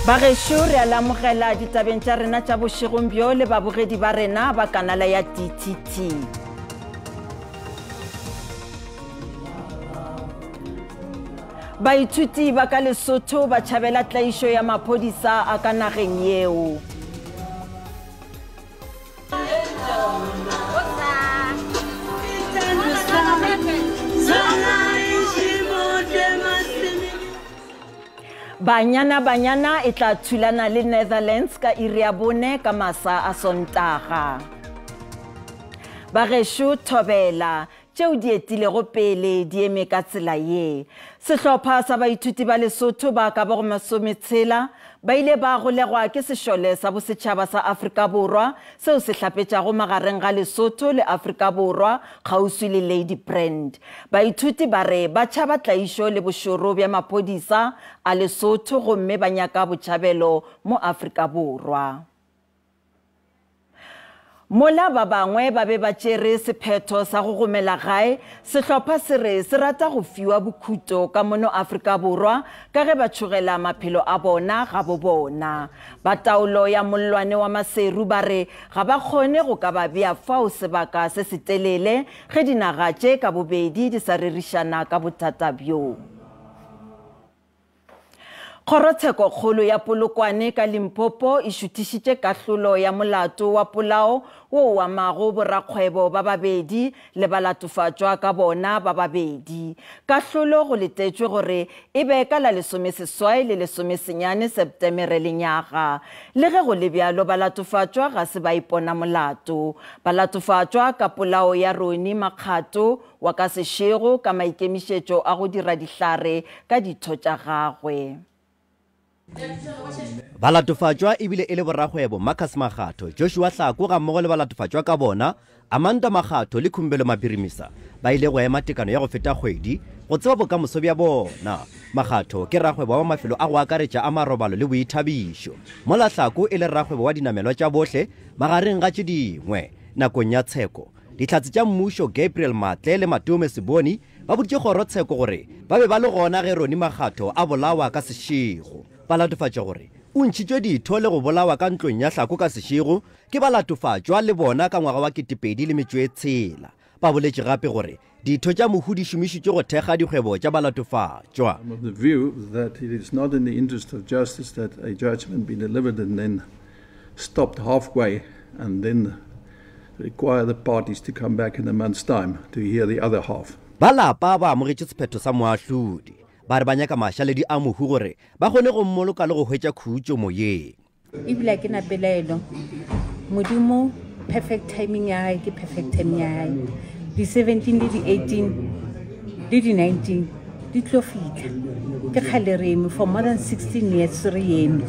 Bagešo, re a lamogela ditabeng tša rena tša bošegong bjo le babogedi ba rena ba kanala ya DTT. Baithuti ba ka Lesotho ba tšhabela tlaišo ya maphodisa a ka nageng yeo. Banyana Banyana e tla thulana le Netherlands ka iri ya 4 ka masa a Sontaga. Bagešo, thobela tšeo di etilego pele di eme ka tsela ye. Sehlopha sa baithuti ba Lesotho ba ka bago 60 ba ile ba golegwa ke sešole sa bosetšhaba sa Afrika Borwa seo se hlapetšago magareng ga Lesotho le Afrika Borwa kgauswi le Lady Brand. Baithuti ba re ba tšhaba tlaišo le bošoro bja maphodisa a Lesotho gomme ba nyaka botšhabelo mo Afrika Borwa. Mola ba bangwe ba be ba tšere sephetho sa go gomela gae, sehlopha se re se rata go fiwa bokhuto ka mono Afrika Borwa ka ge ba tšhogela maphelo a bona ga bo bona. Ba taolo ya mollwane wa Maseru ba re ga ba kgone go ka ba bea fao sebaka se setelele ge dinaga tše ka bobedi di sa rerišana ka bothata bjo. Kgorotshekokgolo ya Polokwane ka Limpopo e šuthišitše kahlolo ya molato wa polao wo o amago borakgwebo ba babedi le balatofatšwa ka bona ba babedi. Kahlolo go letetšwe gore e be ka la 18 le 19 Septemere lenyaga. Le ge go le bjalo, balatofatšwa ga se ba ipona molato. Balatofatšwa ka polao ya Roni Makgato wa ka sešego ka maikemišetšo a go dira dihlare ka ditho tša gagwe. Balatofatšwa ebile e le borakgwebo Marcus Makgatho, Joshua Hlako gammogo le balatofatšwa ka bona Amanda Makgatho le Khumbelo Mapirimisa ba ile go ema tekano ya go feta kgwedi go tseba bokamoso bja bona. Makgatho ke rakgwebo wa mafelo a go akaretša a marobalo le boithabišo, mola Hlako e le rakgwebo wa dinamelwa tša bohle magareng ga tše dingwe. Nakong ya tsheko, dihlatse tša mmušo Gabriel Matle le Matome Seboni ba boditše kgorotsheko gore ba be ba le gona ge Roni Makgatho a bolawa ka sešego. Ba latofatša gore o ntšhitšwe ditho le go bolawa ka ntlong ya Hlako ka sešego ke balatofatšwa le bona ka ngwaga wa 2006. Ba boletše gape gore ditho tša mohu di šomišitšwe go thekga dikgwebo tša balatofatšwa. I'm of the view that it is not in the interest of justice that a judgment be delivered and then stopped halfway and then require the parties to come back in a month's time to hear the other half. Ba lapa ba amogetše sephetho sa moahlodi. Ba re ba nyaka mašaledi a mohu gore ba kgone go mmoloka le go hwetša khutšo moyeng. Ebile ke na pelaelo. Modimo perfect timing ya hae ke perfect timing ya hae. Di 17 le di 18 le di 19 di tlo fihla. Ke kgale re eme for more than 16 years re eme.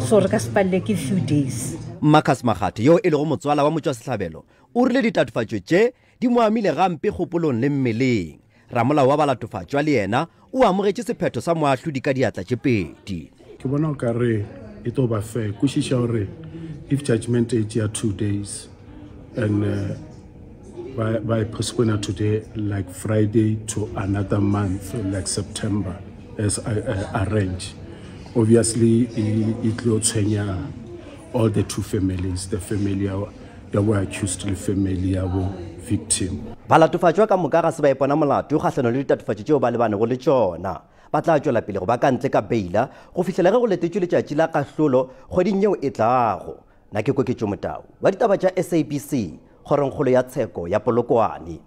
So re ka se palele ke few days. Marcus Makgatho yo e lego motswala wa motšwasehlabelo o rile ditatofatšo tše di mo amile gampe kgopolong le mmeleng. Ramolao wa balatofatšwa le yena o amogetše sephetho sa moahlodi ka diatla tše pedi. Ke bona o ka re e tlo ba fair. Kwešiša gore if judgment e tšea 2 days and by postpone today like Friday to another month like September as I arrange, obviously e tlo tshwenya all the two families, the family ya bo accused le family ya bo victim. Balatofatšwa ka moka ga se ba ipona molato kgahlanong le ditatofatšo tšeo ba lebanego le tšona. Ba tla tšwela pele go ba ka ntle ka beila go fihlela ge go letetšwe letšatši la kahlolo kgweding yeo e tlago. Nna ke Koketšo Motau wa ditaba tša SABC, kgorongkgolo ya tsheko ya Polokwane.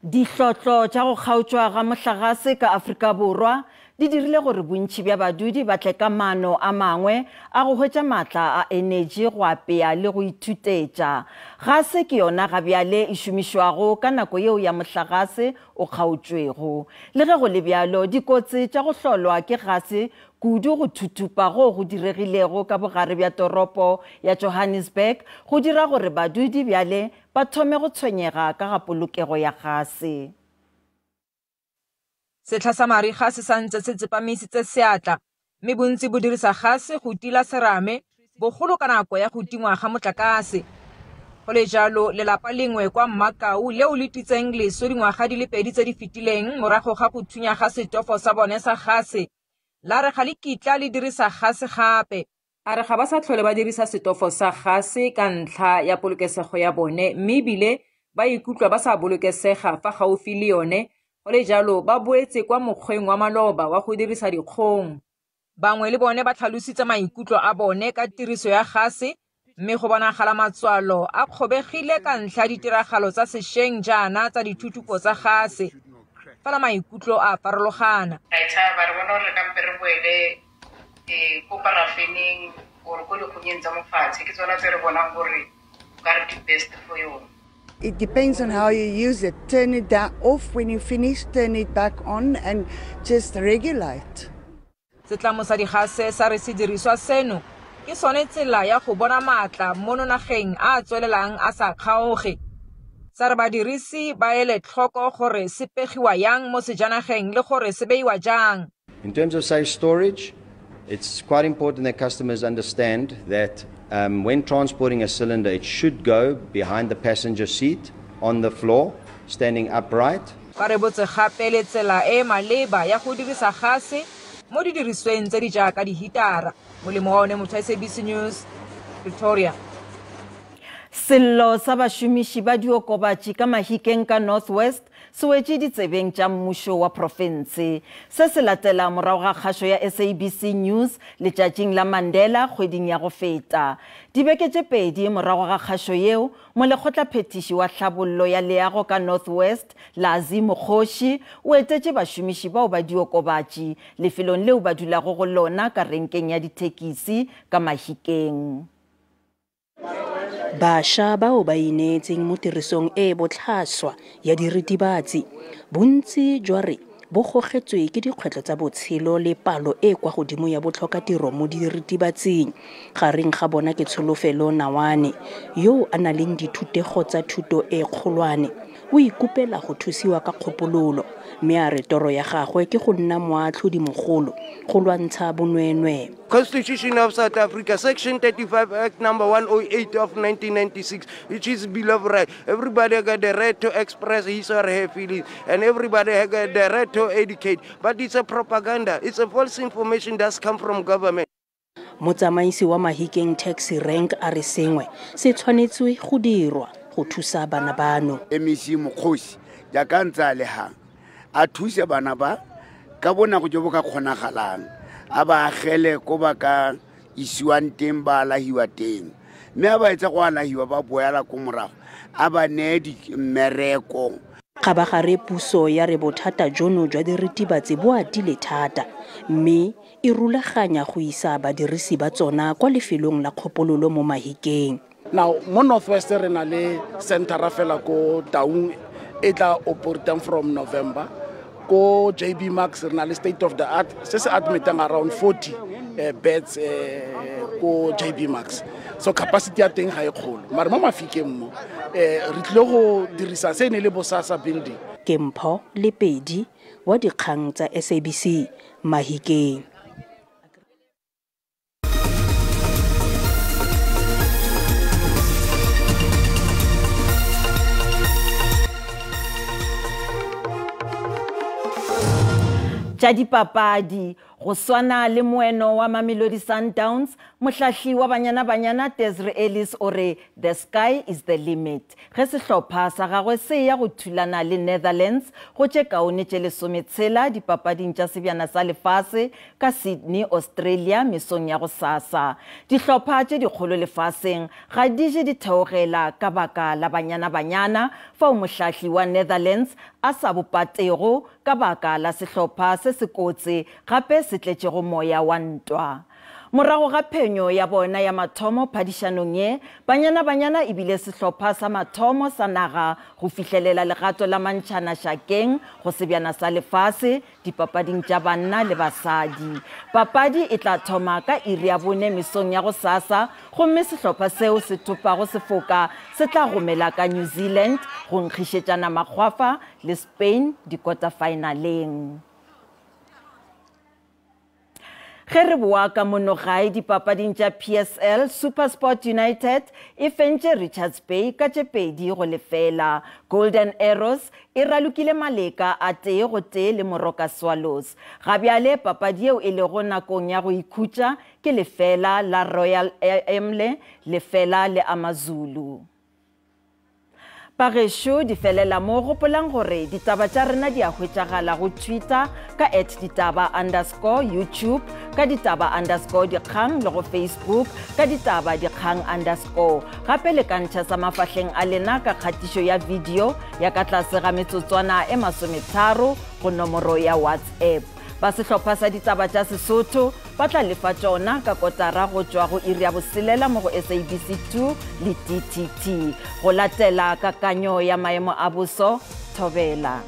Dihlotlo tša go kgaotšwa ga mohlagase ka Afrika Borwa di dirile gore bontši bja badudi ba tle ka maano a mangwe a go hwetša maatla a energy go apea le go ithutetša. Gase ke yona ga bjale e šomišwago ka nako yeo ya mohlagase o kgaotšwego. Le ge go le bjalo, dikotsi tša go hlolwa ke gase kudu go thuthupa go go diregilego ka bogare bja toropo ya Johannesburg go dira gore badudi bjale ba thome go tshwenyega ka ga polokego ya gase. Setlha sa mariga se santse se tsepamisitse seatla, mme bontsi bo dirisa gase go tila serame, bogolo ka nako ya go tingwa ga motlakase. Go le jalo, lelapa lengwe kwa Mmakau leo le titseng leso dingwaga di le 2 tse di fetileng morago ga go thunya ga setofo sa bone sa gase, La re ga le kitla le dirisa gase gape. A re ga ba sa tlhole ba dirisa setofo sa gase ka ntlha ya polokesego ya bone, mme ebile ba ikutlwa ba sa bolokesega fa gaufi le yone, go le jalo ba boetse kwa mokgweng wa maloba wa go dirisa dikgong. Bangwe le bone ba tlhalositse maikutlo a bone ka tiriso ya gase, mme go bonagala matswalo a kgobegile ka ntlha ya ditiragalo tsa sešweng jaana tsa dithuthupo tsa gase. Fela maikutlo a farologana. Re tshaba, re bona gore re kampe re boele ko parafeneng or ko dikgonyeng tsa mofatshe, ke tsona tse re bonang gore o ka re di best for yone. It depends on how you use it. Turn it down, off when you finish, turn it back on and just regulate. Setlamo sa digase sa re sediriswa seno ke sone tsela ya go bona maatla mono nageng a tswelelang a sa kgaoge. Sa re badirisi ba ele tlhoko gore se pegiwa yang mo sejanageng le gore se beiwa jang. In terms of safe storage, it's quite important that customers understand that when transporting a cylinder, it should go behind the passenger seat on the floor, standing upright. Ba re botse gape le tsela e maleba ya go dirisa gase mo didirisweng tse di jaaka dihitara. Molemo wa one motho SABC News, Pretoria. Sello sa bašomiši ba diokobatši ka Mahikeng ka North West se wetše ditsebeng tša mmušo wa profense. Se se latela morago ga kgašo ya SABC News letšatšing la Mandela kgweding ya go feta. Dibeke tše pedi morago ga kgašo yeo, molekgotlaphethiši wa tlhabollo ya leago ka North West, Lazi Mokgoši, o etetše bašomiši bao ba diokobatši lefelong leo ba dulago go lona ka renkeng ya dithekisi ka Mahikeng. Bašwa bao ba ineetseng mo tirisong e botlhaswa ya diritibatsi, bontsi jwa re bo gogetswe ke dikgwetlho tsa botshelo le palo e kwa godimo ya botlhokatiro mo diritibatsing. Gareng ga bona ke Tsholofelo Nawane, yo a nang le dithutego tsa thuto e kgolwane. O ikopela go thusiwa ka kgopololo, mme a re toro ya gagwe ke go nna moatlhodi mogolo go lwantsha bonweenwee. Constitution of South Africa, Section 35, Act number 108 of 1996, which is Bill of Rights. Everybody got the right to express his or her feelings, and everybody got the right to educate. But it's a propaganda, it's a false information that's come from government. Motsamaisi wa Mahikeng Taxi Rank a re sengwe se tshwanetswe go dirwa go thusa bana bano. MEC Mokgosi jaaka ntse a le hang a thuse bana ba ka bonako jo bo ka kgonagalang, a ba agele ko ba ka isiwang teng, ba alahiwa teng, mme a ba etsa go alahiwa ba boela ko morago, a ba neye mmereko. Kgabagare puso ya re bothata jono jwa diritibatsi bo atile thata, mme e rulaganya go isa badirisi ba tsona kwa lefelong la kgopololo mo Mahikeng. Now, mo North West re na le centera fela ko Taung e tla operatang from November. Ko JB Marks re na le state of the art se se admitang around 40 beds ko JB Marks. So capacity ya teng ga e kgolo. Mare mo Mafikeng mo re tlile go dirisa se ne le Bosasa building. Ke Mpho Lepedi wa dikgang tsa SABC Mahikeng. Tša dipapadi go swana le moeno wa Mamelodi Sundowns, mohlahli wa Banyana Banyana Desiree Ellis o re the sky is the limit. Ge sehlopha sa gagwe se ya go thulana le Netherlands go tše kaone tše 16 dipapading tša sebjana sa lefase ka Sydney, Australia mesong ya go sasa. Dihlopha tše dikgolo lefaseng ga di je di theogela ka baka la Banyana Banyana, fao mohlahli wa Netherlands a sa bopatego ka baka la sehlopha se se kotsi gape se tletšego moya wa ntwa. Morago ga phenyo ya bona ya mathomo phadišanong ye, Banyana Banyana ebile sehlopha sa mathomo sa naga go fihlelela legato la mantšhana šakeng go sebjana sa lefase dipapading tša banna le basadi. Papadi e tla thoma ka iri ya 4 mesong ya go sasa, gomme sehlopha seo se thopago sefoka se tla gomela ka New Zealand go nkgišetšana makgwafa le Spain dikota finaleng. Ge re boa ka mono gae dipapading tša PSL, SuperSport United e fentše Richards Bay ka tše 2-0. Golden Arrows e ralokile maleka a 1-1 le Moroka Swallows. Ga bjale papadi yeo e lego nakong ya go ikhutša ke 0 la Royal Emle, 0 le AmaZulu. Bagešo di felela mo, gopolang gore ditaba tša rena di a hwetšagala go Twitter ka @ditaba underscore, YouTube ka ditaba underscore dikgang le go Facebook ka ditaba dikgang underscore. Gape le ka ntšha sa mafahleng a lena ka kgatišo ya video ya ka tlase ga metsotswana e 30 go nomoro ya WhatsApp. Ba sehlopha sa ditaba tša Sesotho ba tla lefa tšona ka kotara go tšwa go iri ya 6 mo go SABC 2 le DTT. Go latela kakanyo ya maemo a boso, thobela.